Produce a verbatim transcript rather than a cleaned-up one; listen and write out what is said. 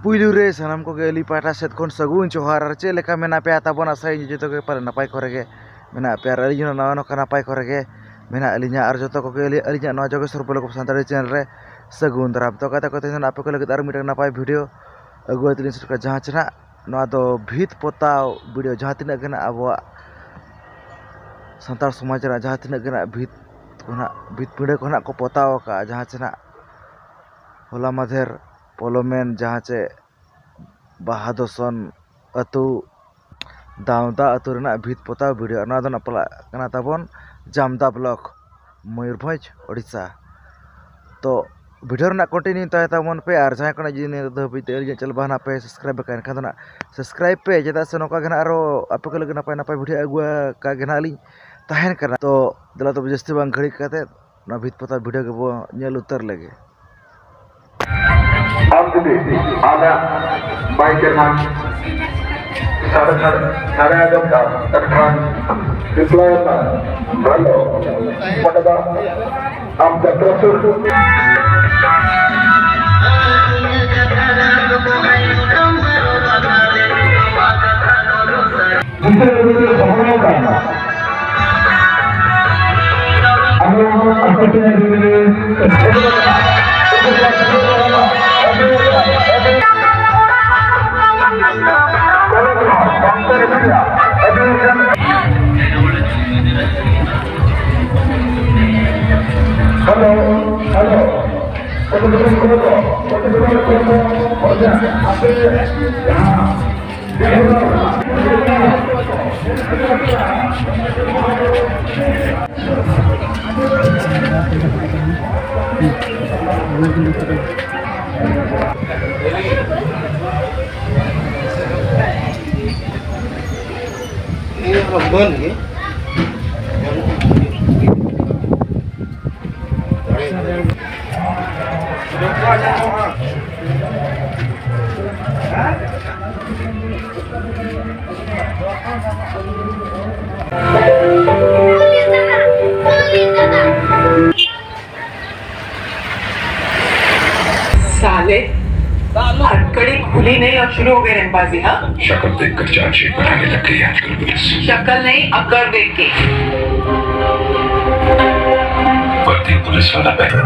ᱯᱩᱭᱞᱩ ᱨᱮ ᱥᱟᱱᱟᱢ ᱠᱚᱜᱮ ᱟᱹᱞᱤᱧ ᱯᱟᱦᱴᱟ ᱥᱮᱫ ᱠᱷᱚᱱ ᱥᱟᱹᱜᱩᱱ ᱡᱚᱦᱟᱨ᱾ ᱟᱨ ᱪᱮᱫ ᱞᱮᱠᱟ ᱢᱮᱱᱟᱜ ᱯᱮᱭᱟ ᱛᱟᱵᱚᱱ? ᱟᱥᱟᱭᱟᱹᱧ ᱡᱚᱛᱚ ᱜᱮ ᱯᱟᱞᱮ ᱱᱟᱯᱟᱭ ᱠᱚᱨᱮ ᱜᱮ ᱢᱮᱱᱟᱜ ᱯᱮᱭᱟ, ᱟᱨ ᱟᱹᱞᱤᱧ ᱦᱚᱸ ᱱᱚᱜᱼᱚ ᱱᱚᱝᱠᱟ ᱱᱟᱯᱟᱭ ᱠᱚᱨᱮ ᱜᱮ ᱢᱮᱱᱟᱜ ᱞᱤᱧᱟ᱾ ᱟᱨ ᱡᱚᱛᱚ ᱠᱚᱜᱮ ᱟᱹᱞᱤᱧ, ᱟᱹᱞᱤᱧᱟᱜ ᱱᱚᱣᱟ ᱡᱳᱜᱮᱥᱣᱚᱨ ᱵᱞᱚᱜ ᱥᱟᱱᱛᱟᱲᱤ ᱪᱮᱱᱮᱞ ᱨᱮ ᱥᱟᱹᱜᱩᱱ ᱫᱟᱨᱟᱢ᱾ ᱛᱚ ᱜᱟᱛᱮ ᱠᱚ, ᱛᱮᱦᱮᱧ ᱫᱚ ᱟᱯᱮ ᱠᱚ ᱞᱟᱹᱜᱤᱫ ᱟᱨ ᱢᱤᱫᱴᱟᱝ ᱱᱟᱯᱟᱭ ᱵᱷᱤᱰᱤᱭᱳ ᱟᱹᱜᱩ ᱠᱟᱛᱮ ᱞᱤᱧ ᱥᱮᱴᱮᱨ ᱠᱟᱜᱼᱟ, ᱡᱟᱦᱟᱸ ᱪᱮ ᱱᱟᱜ ᱱᱚᱣᱟ ᱫᱚ ᱵᱷᱤᱛ ᱯᱚᱛᱟᱣ ᱵᱷᱤᱰᱤᱭᱳ, ᱡᱟᱦᱟᱸ ᱛᱤᱱᱟᱹᱜ ᱜᱮ ᱱᱟᱜ ᱟᱵᱚᱣᱟᱜ ᱥᱟᱱᱛᱟᱲ ᱥᱚᱢᱟᱡᱽ ᱨᱮᱱᱟᱜ ᱡᱟᱦᱟᱸ ᱛᱤᱱᱟᱹᱜ ᱜᱮ ᱱᱟᱜ ᱵᱷᱤᱛ ᱠᱚ ᱱᱟᱜ, ᱵᱷᱤᱛ ᱯᱤᱸᱰᱟᱹ ᱠᱚ ᱱᱟᱜ ᱠᱚ ᱯᱚᱛᱟᱣ ᱟᱠᱟᱫᱼᱟ, ᱡᱟᱦᱟᱸ ᱪᱮ ᱱᱟᱜ ᱦᱚᱞᱟ ᱢᱟᱫᱷᱮᱨ ᱯᱚᱞᱚᱢᱮᱱ ᱡᱟᱦᱟᱸ ᱪᱮ ᱵᱟᱦᱟ ᱫᱚᱥᱚᱱ ᱟᱹᱛᱩ, ᱫᱟᱣᱫᱟ ᱟᱹᱛᱩ ᱨᱮᱱᱟᱜ ᱵᱷᱤᱛ ᱯᱚᱛᱟᱣ ᱵᱷᱤᱰᱤᱭᱳ᱾ ᱱᱚᱣᱟ ᱫᱚ ᱱᱟᱜ ᱯᱟᱲᱟᱜ ᱠᱟᱱᱟ ᱛᱟᱵᱚᱱ ᱡᱟᱢᱫᱟ ᱵᱞᱚᱠ, ᱢᱚᱭᱩᱨᱵᱷᱚᱸᱡᱽ, ᱳᱰᱤᱥᱟ᱾ ᱛᱚ ᱵᱷᱤᱰᱤᱭᱳ ᱨᱮᱱᱟᱜ ᱠᱚᱱᱴᱤᱱᱤᱭᱩ ᱛᱟᱦᱮᱸ ᱛᱟᱵᱚᱱ ᱯᱮ, ᱟᱨ ᱡᱟᱦᱟᱸᱭ ᱠᱚ ᱱᱟᱜ ᱡᱩᱫᱤ ᱱᱤᱭᱟᱹ ᱫᱷᱟᱹᱵᱤᱡ ᱛᱮ ᱟᱹᱞᱤᱧᱟᱜ ᱪᱮᱱᱮᱞ ᱵᱟᱝ ᱱᱟᱜ ᱯᱮ ᱥᱟᱵᱥᱠᱨᱟᱭᱤᱵ ᱟᱠᱟᱫ, ᱮᱱᱠᱷᱟᱱ ᱫᱚ ᱱᱟᱜ ᱥᱟᱵᱥᱠᱨᱟᱭᱤᱵ ᱯᱮ, ᱪᱮᱫᱟᱜ ᱥᱮ ᱱᱚᱝᱠᱟ ᱜᱮ ᱱᱟᱜ ᱟᱨᱚ ᱟᱯᱮ ᱠᱚ ᱞᱟᱹᱜᱤᱫ ᱱᱟᱯᱟᱭ ᱱᱟᱯᱟᱭ ᱵᱷᱤᱰᱤᱭᱳ ᱟᱹᱜᱩ ᱟᱠᱟᱫ ᱜᱮ ᱱᱟᱜ ᱞᱤᱧ ᱛᱟᱦᱮᱱ ᱠᱟᱱᱟ᱾ ᱛᱚ ᱫᱮᱞᱟ ᱛᱚᱵᱮ ᱡᱟᱹᱥᱛᱤ ᱵᱟᱝ ᱜᱷᱟᱹᱲᱤᱡ ᱠᱟᱛᱮ ᱱᱚᱣᱟ ᱵᱷᱤᱛ ᱯᱚᱛᱟᱣ ᱵᱷᱤᱰᱤᱭᱳ ᱜᱮᱵᱚ ᱧᱮᱞ ᱩᱛᱟᱹᱨ ᱞᱮᱜᱮ᱾ ᱟᱢ ᱡᱩᱫᱤ ᱟᱞᱟᱜ ᱵᱟᱭ ᱪᱮᱦᱨᱟ ᱥᱟᱲᱮ ᱥᱟᱲᱮ ᱥᱟᱲᱮ ᱟᱸᱡᱚᱢ ᱫᱟ, ᱮᱱᱠᱷᱟᱱ ᱨᱤᱯᱞᱟᱭ ᱢᱮ, ᱦᱮᱞᱳ᱾ ᱚᱸᱰᱮ ᱫᱚ ᱟᱢ ᱡᱟᱛᱨᱟ ᱥᱩᱨ ᱫᱤᱥᱟᱹ ᱟᱹᱜᱩ ᱨᱮ ᱦᱚᱦᱚ ᱠᱟᱱᱟ᱾ ᱟᱵᱚ ᱟᱠᱚ ᱴᱷᱮᱱ ᱟᱹᱜᱩ ᱨᱮ ᱦᱮᱞᱳ, ᱦᱮᱞᱳ᱾ ᱟᱯᱮ ᱡᱟᱦᱟᱸ साले। हथकड़ी खुली नहीं और शुरू हो गई रंगबाजी। हाँ, शक्ल देखकर चार्जशीट बनाने लग गई आजकल पुलिस। शक्ल नहीं, अक्कड़ देख के। वर्दी पुलिस वाला पहन।